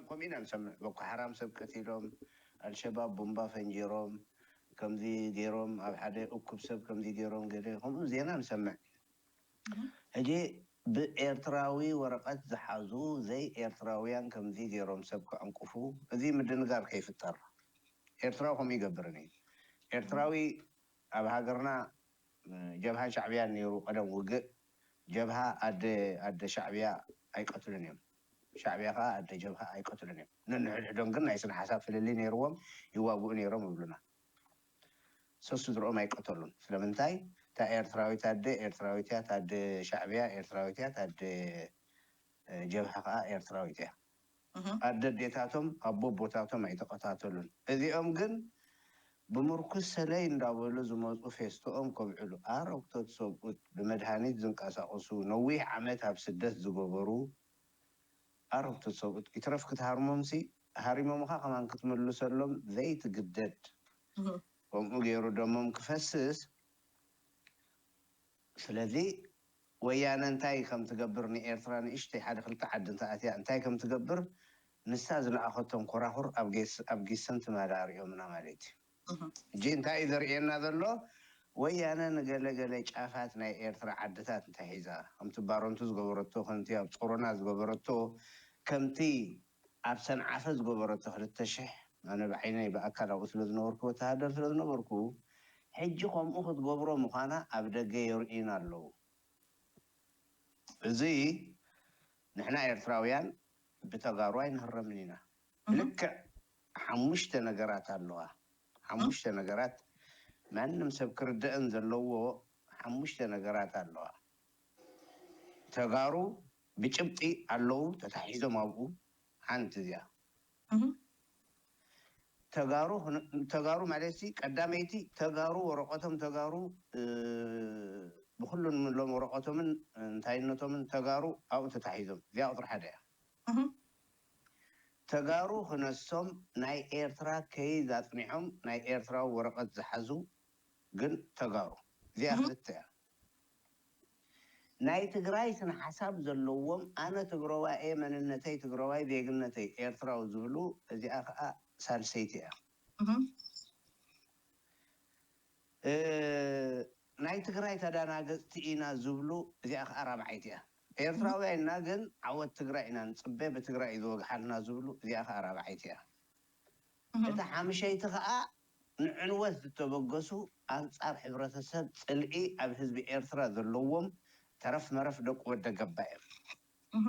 ከምኡ ኢና ንሰምዕ። ቦኮ ሓራም ሰብ ቀቲሎም፣ ኣልሸባብ ቡምባ ፈንጂሮም፣ ከምዚ ገይሮም፣ ኣብ ሓደ እኩብ ሰብ ከምዚ ገይሮም፣ ገለ ከምኡ ዜና ንሰምዕ። ሕጂ ብኤርትራዊ ወረቐት ዝሓዙ ዘይ ኤርትራውያን ከምዚ ገይሮም ሰብ ከዕንቅፉ፣ እዚ ምድንጋር ከይፍጠር። ኤርትራዊ ከምኡ ይገብርን እዩ። ኤርትራዊ ኣብ ሃገርና ጀብሃን ሻዕብያን ነይሩ ቀደም ውግእ። ጀብሃ ኣደ ኣደ ሻዕብያ ኣይቀትሉን እዮም። ሻዕብያ ከኣ ኣደ ጀብሃ ኣይቀትሉን እዮም። ነንሕድሕዶም ግን ናይ ስነ ሓሳብ ፍልልይ ነይርዎም፣ ይዋግኡ ነይሮም ይብሉና። ሰሱ ዝርኦም ኣይቀተሉን። ስለምንታይ? እታ ኤርትራዊት ኣደ ኤርትራዊት እያ፣ እታ ኣደ ሻዕብያ ኤርትራዊት እያ፣ እታ ኣደ እ፣ ጀብሃ ከኣ ኤርትራዊት እያ። ኣደ ኣዴታቶም ኣቦ ኣቦታቶም ኣይተቐታተሉን። እዚኦም ግን ብምርኩስ ሰለይ እንዳበሉ ዝመጹ ፌስቶኦም ከብዕሉ ኣረግቶት ሰብኡት፣ ብመድሃኒት ዝንቀሳቐሱ፣ ነዊሕ ዓመት ኣብ ስደት ዝገበሩ ኣረግቶት ሰብኡት፣ ይትረፍ ክትሃርሞምሲ ሃሪሞምኻ ከማን ክትምልሰሎም ዘይትግደድ። ከምኡ ገይሩ ደሞም ክፈስስ። ስለዚ ወያነ እንታይ ከም ትገብር ንኤርትራ ንእሽተይ ሓደ ክልተ ዓዲ እንተኣትያ እንታይ ከም ትገብር ንሳ ዝለኣኸቶም ኮራኹር ኣብ ጌስ-፣ ኣብ ጊሰን ትማሊ ኣርእዮምና ማለት እዩ። ሕጂ እንታይ እዩ ዘርእየና ዘሎ? ወያነ ንገለ ገለ ጫፋት ናይ ኤርትራ ዓድታት እንታይ ሒዛ፣ ከምቲ ባረንቱ ዝገበረቶ፣ ከምቲ ኣብ ጾሮና ዝገበረቶ፣ ከምቲ ኣብ ሰንዓፈ ዝገበረቶ ክልተ ሽሕ፣ ኣነ ብዓይነይ ብኣካል ኣብኡ ስለ ዝነበርኩ፣ ወተሃደር ስለ ዝነበርኩ፣ ሕጂ ከምኡ ክትገብሮ ምዃና ኣብ ደገ የርእዩና ኣለዉ። እዚ ንሕና ኤርትራውያን ብተጋሩ ኣይንህረምን ኢና። እህ። ልክዕ ሓሙሽተ ነገራት ኣለዋ። ሓሙሽተ ነገራት ማንም ሰብ ክርደአን ዘለዎ ሓሙሽተ ነገራት ኣለዋ። ተጋሩ ብጭብጢ ኣለዉ ተታሒዞም ኣብኡ። ሓንቲ እዚኣ። እህ። ተጋሩ ክን-፣ ተጋሩ ማለት ሲ ቀዳመይቲ ተጋሩ ወረቐቶም ተጋሩ፣ እ፣ ብኩሉ ንምሎም ወረቐቶምን እንታይነቶምን ተጋሩ ኣብኡ ተታሒዞም። እዚኣ ቁጽሪ ሓደ እያ። እህ። ተጋሩ ክነሶም ናይ ኤርትራ ከይድ ኣጽኒዖም ናይ ኤርትራዊ ወረቐት ዝሓዙ ግን ተጋሩ። እዚኣ እህ። ክልተ እያ። ናይ ትግራይ ስነ ሓሳብ ዘለዎም ኣነ ትግረዋይ እየ፣ መንነተይ ትግረዋይ፣ ዜግነተይ ኤርትራዊ ዝብሉ እዚኣ ከዓ ሳልሰይቲ እያ። እህ። እ፣ ናይ ትግራይ ተዳናገፅቲ ኢና ዝብሉ እዚኣ ከዓ ራብዓይቲ እያ። ኤርትራውያን ኢና ግን ዓወት ትግራይ ኢና ንፅበ፣ ብትግራይ እዩ ዝወግሓልና ዝብሉ እዚኣ ከዓ ራብዓይቲ እያ። እህ። እታ ሓምሸይቲ ከዓ ንዕንወት ዝተበገሱ ኣንጻር ሕብረተሰብ ጽልኢ ኣብ ህዝቢ ኤርትራ ዘለዎም ተረፍ መረፍ ደቂ ወደ ገባ እዮም። እህ።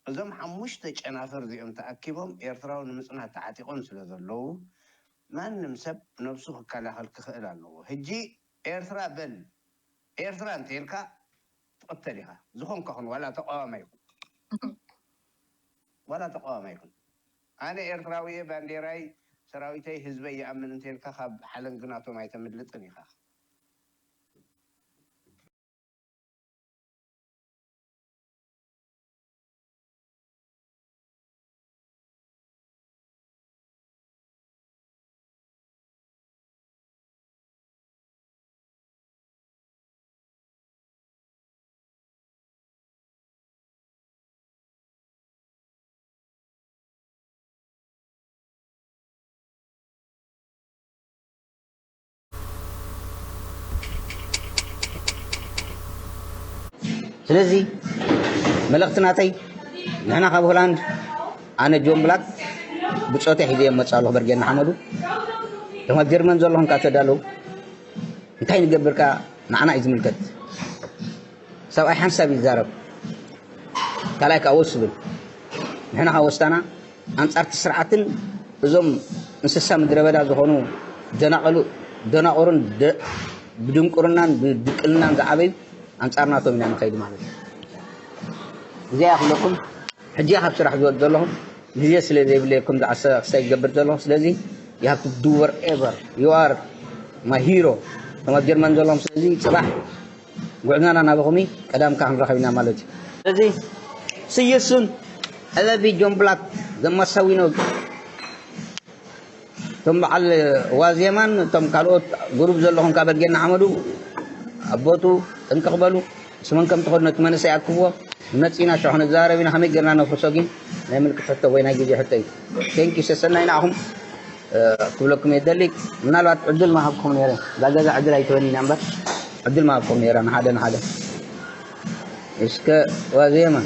እዞም ሓሙሽተ ጨናፍር እዚኦም ተኣኪቦም ኤርትራዊ ንምጽናት ተዓጢቖም ስለ ዘለዉ ማንም ሰብ ነብሱ ክከላኸል ክኽእል ኣለዎ። ሕጂ ኤርትራ በል ኤርትራ እንተኢልካ ትቕተል ኢኻ። ዝኾንካ ኹን ዋላ ተቃዋማይ ይኹን። እህ። ዋላ ተቃዋማይ ይኹን። ኣነ ኤርትራዊ እየ፣ ባንዴራይ፣ ሰራዊተይ፣ ህዝበይ ይኣምን እንተልካ ካብ ሓለንጊ ናቶም ኣይተምልጥን ኢኻ። ስለዚ መልእኽቲ ናተይ ንሕና ካብ ሆላንድ ኣነ ጆን ብላክ ብጾተይ ሒዘ እየ መጽእ ኣለኹ በርጌድ ንሓመዱ። እቶም ኣብ ጀርመን ዘለኹም ከኣ ተዳለዉ። እንታይ ንገብር ከኣ ንዓና እዩ ዝምልከት። ሰብኣይ ሓንሳብ ይዛረብ ካልኣይ ከኣ ወስ ዝብል። ንሕና ከኣ ወስታና ኣንጻርቲ ስርዓትን እዞም እንስሳ ምድረ በዳ ዝኾኑ ደናቐሉ-፣ ደናቑርን ደ-፣ ብድንቁርናን ብድቅልናን ዝዓበዩ ኣንጻር ናቶም ኢና ንኸይድ ማለት እዩ። እዚኣ እያ ክብለኩም። ሕጂ እያ ካብ ስራሕ ዝወጽእ ዘለኹ። ግዜ ስለ ዘይብለይ እኮ እዛ ኣሰ-፣ ክሳይ ዝገብር ዘለኹ። ስለዚ you have to do whatever you are my hero። እቶም ኣብ ጀርመን ዘለኹም ስለዚ ጽባሕ ጉዕዞና ናበኹም እዩ፣ ቀዳምካ ክንራኸብ ኢና ማለት እዩ። ስለዚ ስየሱን ዕለቢ ጆን ብላክ ዘማሳዊኖ እቶም በዓል ዋዜማን እቶም ካልኦት ግሩብ ዘለኹም ካብ በርጌና ሓመዱ ኣቦቱ ጥንቅቕ በሉ። ስመን ከም ትኸዱ ነቲ መንእሰይ ኣክብዎ። መፂና ሸኹ ንዛረብ ኢና። ከመይ ጌርና ነፍርሶ ግን ናይ ምልክት ሕቶ ወይ ናይ ግዜ ሕቶ እዩ። ቴንኪ ሰሰናይ ንዓኹም ክብለኩም እየ ደሊ። ምናልባት ዕድል ምሃብኩም ነይረ፣ እዛ ገዛ ዕድል ኣይትበኒ ኢና እምበር ዕድል ምሃብኩም ነይረ ንሓደ ንሓደ። እስከ ዋዜማ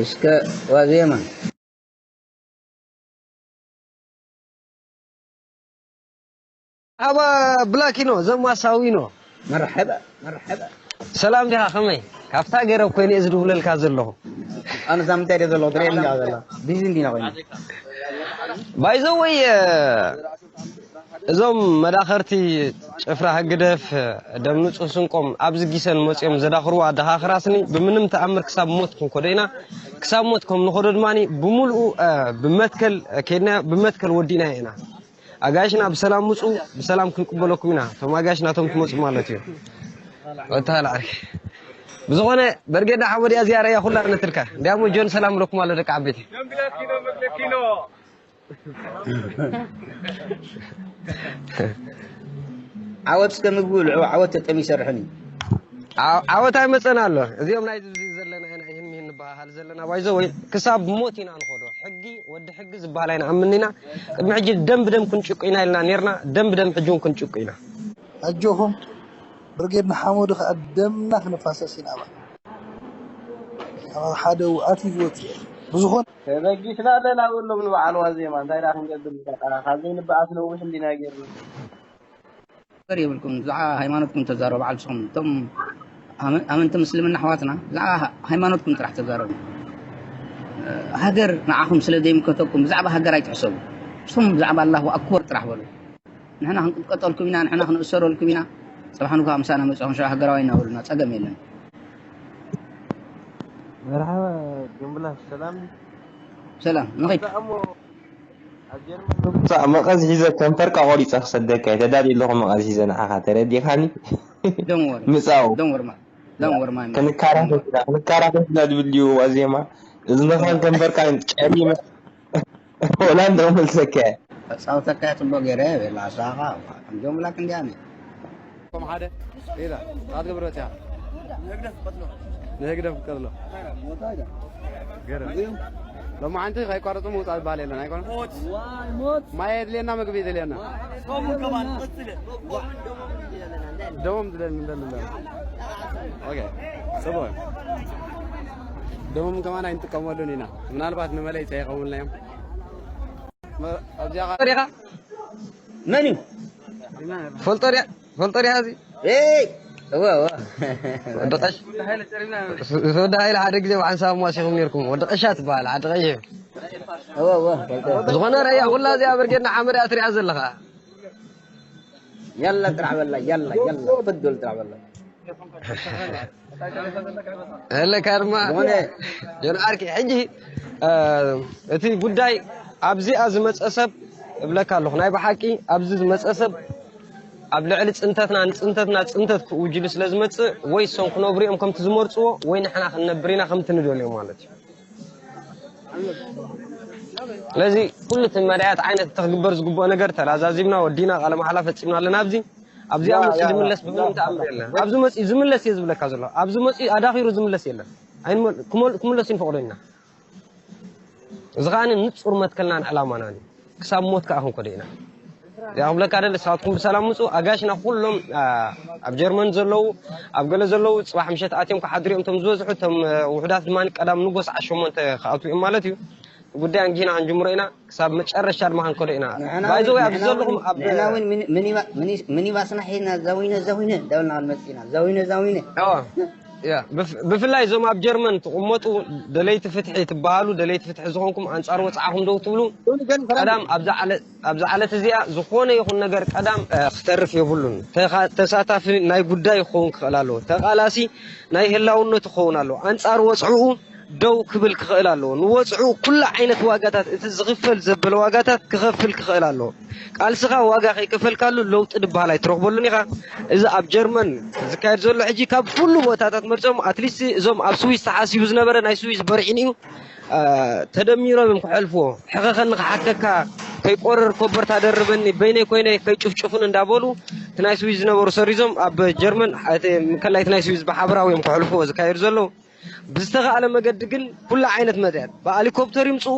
እስከ ዋዜማ ኣባ ብላኪኖ ዘማሳዊኖ መርሐባ መርሐባ። ሰላም ዲኻ ከመይ ካብታ ገረብ ኮይነ እየ ዝድውለልካ ዘለኹ። ኣነ ሳምንታይ ደ ዘለኹ ትሪኦ እንዲያ ዘላ ቢዚ እንዲና ኮይኑ ባይዘወይ እዞም መዳኸርቲ ጭፍራ ህግደፍ ደም ንጹህ ስንቆም ኣብዚ ጊሰን መጺኦም ዘዳኽርዋ ኣደኻኽራስኒ ብምንም ተኣምር ክሳብ ሞት ክንኮዶ ኢና። ክሳብ ሞት ከም ንኸዶ ድማ ብምልኡ ብመትከል ከይድና ብመትከል ወዲእና ኢና። ኣጋይሽና ብሰላም ምጹ፣ ብሰላም ክንቅበለኩም ኢና። እቶም ኣጋይሽ ናቶም ትመጹ ማለት እዩ። ወታል ዓርኪ ብዝኾነ በርጌዳ ሓወድ እያ ዝያረያ ኩላ ነትልካ እንዲያሞ ጆን ሰላም ለኩም ኣሎ ደቂ ዓበይቲ ዓወት እስከ ምግቢ ብልዑ ዓወት ተጠሚ ይሰርሕን እዩ። ዓወት ኣይመፀን ኣሎ። እዚኦም ናይ ዝብዚ ዘለና ኢና ይህን ይህን ንበሃሃል ዘለና ባይዞ ወይ ክሳብ ሞት ኢና ንኸዶ። ሕጊ ወዲ ሕጊ ዝበሃል ኣይንኣምን ኢና። ቅድሚ ሕጂ ደም ብደም ክንጭቁ ኢና ኢልና ነርና። ደም ብደም ሕጂ እውን ክንጭቁ ኢና። ኣጆኹም ብርጌድ ንሓመዱ ከዓ ደምና ክነፋሰስ ኢና። ኣብ ሓደ ኣትዩ ዝወፅእ ብዝኾነ ተበጊስና ኣለና በሎም ንበዓል ዋዜማ እንታይ ደኣ ክንገብር ንበቃ ካብ ዘይንበኣስ ነዊሕ እንዲና ጌርና። ነገር የብልኩም ብዛዕባ ሃይማኖትኩም ተዛረቡ ባዕልስኹም እቶም ኣመንቲ ምስልምና ኣሕዋትና ብዛዕባ ሃይማኖትኩም ጥራሕ ተዛረቡ። ሃገር ንዓኹም ስለ ዘይምከተኩም ብዛዕባ ሃገር ኣይትሕሰቡ። ንስኹም ብዛዕባ ኣላሁ ኣክበር ጥራሕ በሉ። ንሕና ክንቅጥቀጠልኩም ኢና፣ ንሕና ክንእሰረልኩም ኢና። ፅባሕ ንግሆ ምሳና መፅኹም ሽዑ ሃገራዊ እናበሉና ፀገም የለን። መርሓባ ጆምብላ ሰላም ሰላም ንኺድ እሞ ኣብ ጀርመን ምምፃእ መቐስ ሒዘ ከንፈርካ ቆሪፀ ክሰደካ እየ ተዳልየ ኣለኹ መቐስ ሒዘ ንዓኻ ተረዲኻኒ don't worry ምፃው don't worry man don't worry man ክንካራኸስ ኢና ክንካራኸስ ኢና ዝብል ድዩ ዋዜማ እዝንኻን ከንፈርካን ጨሊመ ሆላንድ ነው መልሰከ ጻውተካ ጽቡቅ ገይረ ቤላ ሳኻ ከም ጆምላክ እንዲያኒ ከም ሓደ ኢላ ኣትገብሮ እቲያ ንህግደፍ ክትቀትሎ ገረ ሎማዓንቲ ከይቋረፁ ምውፃእ ዝበሃል የለን ኣይኮነ ማይ የድልየና ምግቢ የድልየና ደሞም ዝደልን ደልን ኦኬ ጽቡቅ ደሞም ከማን ኣይንጥቀመሉን ኢና ምናልባት ንመለይ ፀይቀሙልና እዮም ኣብዚኣ ሪኻ መን እዩ ፈልጦ ሪያ ፈልጦ ሪያ እዚ ኤይ እወ እወ ወዲ ቀሽ ወዲ ሃይለ ሓደ ግዜ ብሓንሳብ ሟሲኹም ነርኩም ወዲ ቀሻ ትበሃል ሓደ ቀሽ እወ እወ ዝኾነ ረያ ኩላ እዚኣ ብርጌድና ሓመድ እያ ትሪኣ ዘለኻ ያላ ጥራሕ በላ ያላ ያላ ፈዶል ጥራሕ በላ እለ ካርማ ጆን ዓርኪ ሕጂ እቲ ጉዳይ ኣብዚኣ ዝመፀ ሰብ እብለካ ኣለኹ ናይ ብሓቂ ኣብዚ ዝመፀ ሰብ ኣብ ልዕሊ ፅንተትና ንፅንተትና ፅንተት ክውጅሉ ስለ ዝመፅእ ወይ እሶም ክነብሩ እዮም ከምቲ ዝመርፅዎ ወይ ንሕና ክንነብር ኢና ከምቲ ንደልዮ ማለት እዩ ስለዚ ኩሉ እቲ መዳያት ዓይነት እቲ ክግበር ዝግብኦ ነገር ተላዛዚብና ወዲና ቃለ መሓላ ፈፂምና ኣለና ኣብዚ ኣብዚኣ መፅኡ ዝምለስ ብምንም ተኣምር የለን ኣብዚ መፅኡ ዝምለስ እየ ዝብለካ ዘሎ ኣብዚ መፅኡ ኣዳኺሩ ዝምለስ የለን ክምለሱ ንፈቕዶ ኢና እዚ ከዓ ንፁር መትከልናን ዕላማናን እዩ ክሳብ ሞት ከዓ ክንኮደ ኢና እዚኣ ክብለካ ደለ ንስኻትኩም ብሰላም ምፁ ኣጋሽና ኩሎም ኣብ ጀርመን ዘለዉ ኣብ ገለ ዘለዉ ፅባሕ ምሸት ኣትዮም ክሓድሩ እዮም እቶም ዝበዝሑ እቶም ውሑዳት ድማ ቀዳም ንጎስ ዓሸሞንተ ክኣትዉ እዮም ማለት እዩ ጉዳይ ኣንጊህና ክንጅምሮ ኢና ክሳብ መጨረሻ ድማ ክንከዶ ኢና ባይዘወይ ኣብዚ ዘለኹም ኣብ ንሕና እውን ሚኒባስና ሒዝና ዘዊነ ዘዊነ እንዳበልና ክንመፅእ ኢና ዘዊነ ዘዊነ ብፍላይ እዞም ኣብ ጀርመን ትቕመጡ ደለይቲ ፍትሒ ትበሃሉ ደለይቲ ፍትሒ ዝኾንኩም ኣንፃር ወፅዓኹም ደው ትብሉ ቀዳም ኣብዛ ዓለት እዚኣ ዝኾነ ይኹን ነገር ቀዳም ክተርፍ የብሉን ተሳታፊ ናይ ጉዳይ ክኸውን ክኽእል ኣለዎ ተቓላሲ ናይ ህላውነቱ ክኸውን ኣለዎ ኣንፃር ወፅዕኡ ደው ክብል ክኽእል ኣለዎ ንወፅዕኡ ኩሉ ዓይነት ዋጋታት እቲ ዝኽፈል ዘበለ ዋጋታት ክኸፍል ክኽእል ኣለዎ ቃልስኻ ዋጋ ከይከፈልካሉ ለውጢ ዝበሃል ኣይትረኽበሉን ኢኻ እዚ ኣብ ጀርመን ዝካየድ ዘሎ ሕጂ ካብ ኩሉ ቦታታት መርፆም ኣትሊስት እዞም ኣብ ስዊስ ተሓሲቡ ዝነበረ ናይ ስዊስ በርዒን እዩ ተደሚሮም እዮም ክሐልፍዎ ሕኸኸኒ ክሓከካ ከይቆረር ኮበርታ ደርበኒ በይነይ ኮይነ ከይጭፍጭፉን እንዳበሉ እቲ ናይ ስዊዝ ዝነበሩ ሰሪዞም ኣብ ጀርመን እቲ ምከላይ እቲ ናይ ስዊዝ ብሓበራዊ እዮም ከሕልፍዎ ዝካየዱ ዘለዉ። ብዝተኻእለ መገዲ ግን ኩሉ ዓይነት መድያት ብኣሊኮፕተር ይምፅኡ፣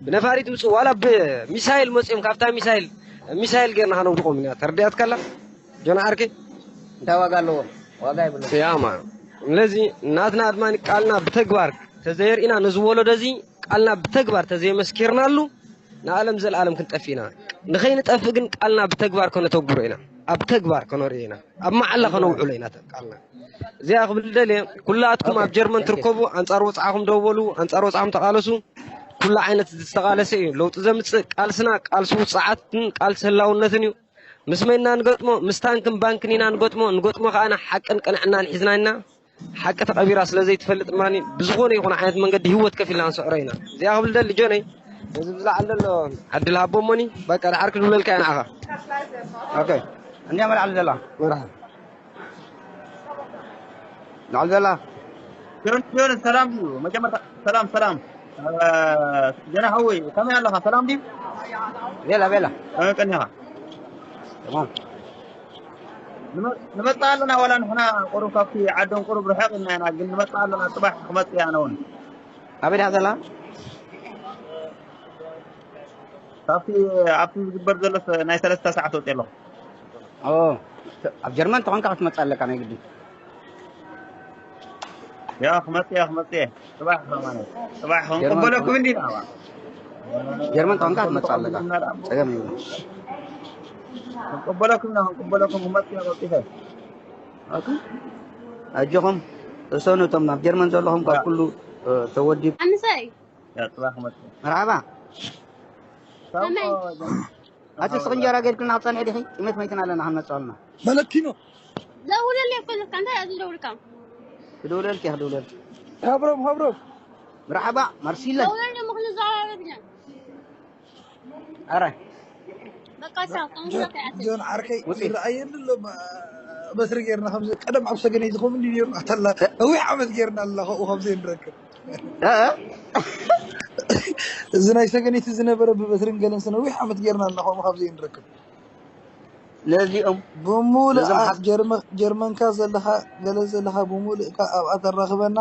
ብነፋሪት ይምፅኡ፣ ዋላ ብሚሳይል መፅኦም ካብታ ሚሳይል ሚሳይል ጌርና ከነውድቆም ኢና። ተረዲኣትካላ ጆን ዓርከይ? እንታይ ዋጋ ኣለዎ? ዋጋ የብሉን። ያማ ስለዚ ናትና ድማ ቃልና ብተግባር ተዘየርኢና ነዚ ወለዶ እዚ ቃልና ብተግባር ተዘየመስኪርናሉ ንዓለም ዘለዓለም ክንጠፍእ ኢና። ንኸይንጠፍእ ግን ቃልና ብተግባር ከነተግብሮ ኢና። ኣብ ተግባር ከነርእዮ ኢና። ኣብ መዓላ ከነውዕሎ ኢና ተ- ቃልና። እዚኣ ክብል ደልየ ኩላትኩም ኣብ ጀርመን ትርከቡ ኣንጻር ወፅዓኹም ደው በሉ፣ ኣንጻር ወፅዓኹም ተቓለሱ። ኩሉ ዓይነት ዝተቓለሰ እዩ ለውጢ ዘምፅእ። ቃልስና ቃልሲ ውፅዓትን ቃልሲ ህላውነትን እዩ። ምስ መን ኢና ንገጥሞ? ምስ ታንክን ባንክን ኢና ንገጥሞ። ንገጥሞ ከኣ ሓቅን ቅንዕናን ሒዝና ኢና። ሓቂ ተቐቢራ ስለ ዘይትፈልጥ ድማ ብዝኾነ ይኹን ዓይነት መንገዲ ህይወት ከፊልና ክንስዕሮ ኢና። እዚኣ ክብል ደሊ ጆነይ ነዚ ብዝለዓል ዘሎ ዕድል ሃቦ እሞኒ በቃ ድሓር ክድውለልካ እየ ንዓኻ። ኦኬ። እንዲያ መልዓል ዘላ መርሓ ላዕል ዘላ ዮን ዮን ሰላም ድዩ? መጀመርታ ሰላም ሰላም። ጀና ሓወይ ከመይ ኣለኻ? ሰላም ድዩ? ቤላ ቤላ። ከመይ ቀኒኻ? ተማም። ንመ- ንመጽእ ኣለና ዋላ ንሕና ቁሩብ ካብቲ ዓዶም ቁሩብ ርሕቕ ኢልና ኢና፣ ግን ንመጽእ ኣለና። ጽባሕ ክመጽእ እየ ኣነ እውን። ኣበይ ዲኻ ዘላ? ካብቲ ኣብቲ ዝግበር ዘሎ ናይ ሰለስተ ሰዓት ወጽእ ኣለኹ። ኦ፣ ኣብ ጀርመን ተኾንካ ክትመጽእ ኣለካ ናይ ግዲ። ያ ክመጽእ እየ ክመጽእ እየ። ጽባሕ ማለት ጽባሕ ጀርመን ክንቅበለኩም እንዲና። ጀርመን ተኾንካ ክትመጽእ ኣለካ። ጸገም የብሉን። ክንቅበለኩም ኢና ክንቅበለኩም። ክመጽእ እየ ቀልጢፈ። ኦኬ። ኣጆኹም ተሰኑ እቶም ኣብ ጀርመን ዘለኹም ካብ ኩሉ እ፣ ተወዲብ ኣንሰይ ያ ጽባሕ ክመጽእ እየ። መርሓባ። ከመይ? ኣቲ ስቕ እንጀራ ገድክልና ክጸንሕ ዲኺ? ጥሜት መይትና ኣለና ክንመጽእ ኣለና። መለኪኖ። ደውለለይ እኮ ኢልካ፣ እንታይ እያ ዝደውልካ? ክድውለልኪ እየ፣ ክድውለልኪ። ሃብሮም፣ ሃብሮም። መርሓባ፣ ማርሲለ። ደውለለይ እሞ ክንዘራረብ ኢና። ኣረ። በቃ ቻው፣ ከምዚ ጆን፣ ከይኣትል። ጆን ዓርከይ ውፂ። ይረኣየኒ ኣሎ፣ ማ-፣ በትሪ ጌርና፣ ከምዚ ቀደም ኣብ ሰገነይ ዝኸውን ድዩ ጌርና፣ ኣታላ፣ ነዊሕ ዓመት ጌርና ኣላ፣ ከምኡ ከምዚ ንረክብ። እ? እዚ ናይ ሰገነይቲ ዝነበረ ብበትርን ገለን ስነ ነዊሕ ዓመት ጌርና ኣለና፣ ከምኡ ካብ ዘይንረክብ። ነዚኦም፣ ብሙሉእ ነዞም ኣ-፣ ሓስ- ጀርመ-፣ ጀርመንካ ዘለኻ፣ ገለ ዘለኻ ብሙሉእካ ኣብኣ ተራኽበና።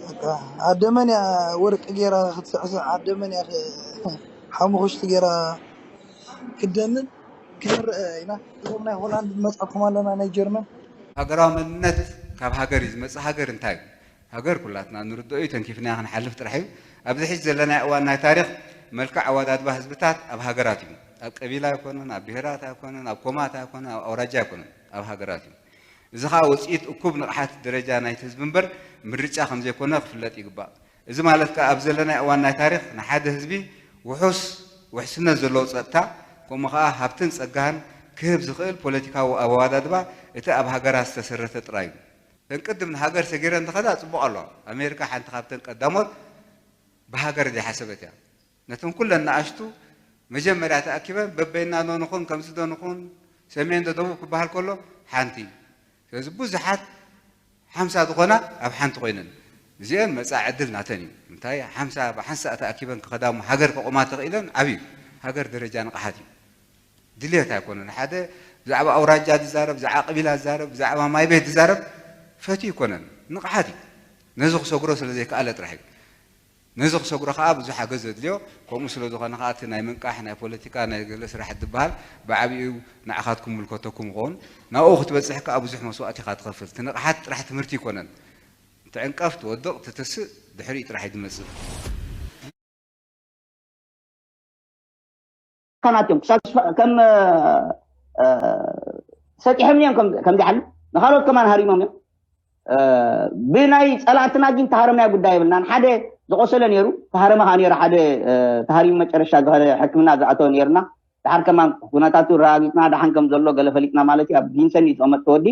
በቃ፣ ኣደመን እያ ወርቂ ጌራ ክትስዕስዕ፣ ኣደመን እያ ክ-፣ ሓሙኽሽቲ ጌራ ክትደንን ክንርአ ኢና። እዞም ናይ ሆላንድ መጻኩም ኣለና፣ ናይ ጀርመን። ሃገራዊ መንነት ካብ ሃገር እዩ ዝመጽእ። ሃገር እንታይ እዩ? ሃገር ኩላትና ንርድኦ እዩ፣ ተንኪፍናዮ ክንሓልፍ ጥራሕ እዩ። ኣብዚ ሕጂ ዘለናዮ እዋን ናይ ታሪኽ መልክዕ ኣወዳድባ ህዝብታት ኣብ ሃገራት እዩ። ኣብ ቀቢላ ኣይኮነን፣ ኣብ ብሄራት ኣይኮነን፣ ኣብ ኮማት ኣይኮነን፣ ኣብ ኣውራጃ ኣይኮነን፣ ኣብ ሃገራት እዩ። እዚ ኸኣ ውጽኢት እኩብ ንቕሓት ደረጃ ናይቲ ህዝቢ እምበር ምርጫ ከም ዘይኮነ ክፍለጥ ይግባእ። እዚ ማለት ከኣ ኣብ ዘለናዮ እዋን ናይ ታሪኽ ንሓደ ህዝቢ ውሑስ ውሕስነት ዘለዎ ጸጥታ ከምኡ ኸኣ ሃብትን ጸጋን ክህብ ዝኽእል ፖለቲካዊ ኣወዳድባ እቲ ኣብ ሃገራት ዝተሰረተ ጥራይ እዩ። እተን ቅድም ንሃገር ሰጊረን ዝኸዳ ጽቡቕ ኣለዋ። ኣሜሪካ ሓንቲ ካብተን ቀዳሞት ብሃገር ዘይሓሰበት እያ። ነተን ኩለን ንኣሽቱ መጀመርያ ተኣኪበን በበይና ዶ ንኹን፣ ከምዚ ዶ ንኹን፣ ሰሜን ዶ ደቡብ ክበሃል ከሎ ሓንቲ። ስለዚ ብዙሓት ሓምሳ ዝኾና ኣብ ሓንቲ ኮይነን እዚአን መጻኢ ዕድል ናተን እዩ። እንታይ ሓምሳ ብሓንሳእ ተኣኪበን ክኸዳ እሞ ሃገር ከቑማ ተኽኢለን ዓብዩ ሃገር ደረጃ ንቕሓት እዩ። ድልየት ኣይኮነን። ሓደ ብዛዕባ ኣውራጃ ዝዛረብ፣ ብዛዕባ ቀቢላ ዝዛረብ፣ ብዛዕባ ማይ ቤት ዝዛረብ ፈትዩ ኣይኮነን። ንቕሓት እዩ። ነዚ ክሰግሮ ስለ ዘይከኣለ ጥራሕ እዩ። ነዚ ክሰግሮ ከኣ ብዙሕ ሓገዝ ዘድልዮ። ከምኡ ስለ ዝኾነ ከኣ እቲ ናይ ምንቃሕ፣ ናይ ፖለቲካ፣ ናይ ገለ ስራሕቲ ዝበሃል ብዓቢኡ ንዓኻትኩም ምልከተኩም ይኸውን። ናብኡ ክትበጽሕ ከኣ ብዙሕ መስዋእቲ ኢኻ ትኸፍል። እቲ ንቕሓት ጥራሕ ትምህርቲ ኣይኮነን። ትዕንቀፍ፣ ትወድቕ፣ ትትስእ፣ ድሕሪኡ ጥራሕ እዩ ዝመጽእ። ካናት እዮም። ክሳብ ዝፈ-፣ ከም፣ እ፣ እ፣ ሰጢሖም እዮም ከም፣ ከም ዝሓሉ ንኻልኦት ከማን ሃሪሞም እዮም። እ፣ ብናይ ጸላእትና ግን ተሃረምናዮ ጉዳይ የብልናን። ሓደ ዝቆሰለ ነይሩ፣ ተሃረመ ከኣ ነይሩ፣ ሓደ፣ እ፣ ተሃሪሙ መጨረሻ ዝኸደ ሕክምና ዝኣተወ ነይሩና። ደሓር ከማን ኩነታቱ ረጋጊጽና፣ ደሓን ከም ዘሎ ገለ ፈሊጥና ማለት እዩ። ኣብ ቪንሰን እዩ ዝቐመጥ ተወዲ።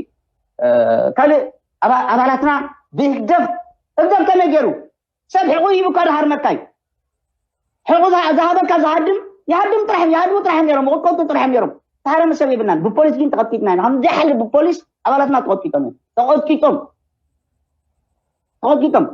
እ፣ ካልእ ኣባ-፣ ኣባላትና ብህግደፍ፣ ህግደፍ ከመይ ገይሩ? ሰብ ሕቑ ሂቡ እኳ ድሃርመካ እዩ። ሕቑ ዝሃ-፣ ዝሃበካ ዝሃድም፣ ይሃድም ጥራሕ እዮም፣ ይሃድሙ ጥራሕ እዮም ነይሮም፣ ይቕጥቀጡ ጥራሕ እዮም ነይሮም። ተሃረመ ሰብ የብልናን። ብፖሊስ ግን ተቐጥቂጥና ኢና። ከምዚ ሓሊ ብፖሊስ ኣባላትና ተቐጥቂጦም እዮም። ተቐጥቂጦም። ተቐጥቂጦም።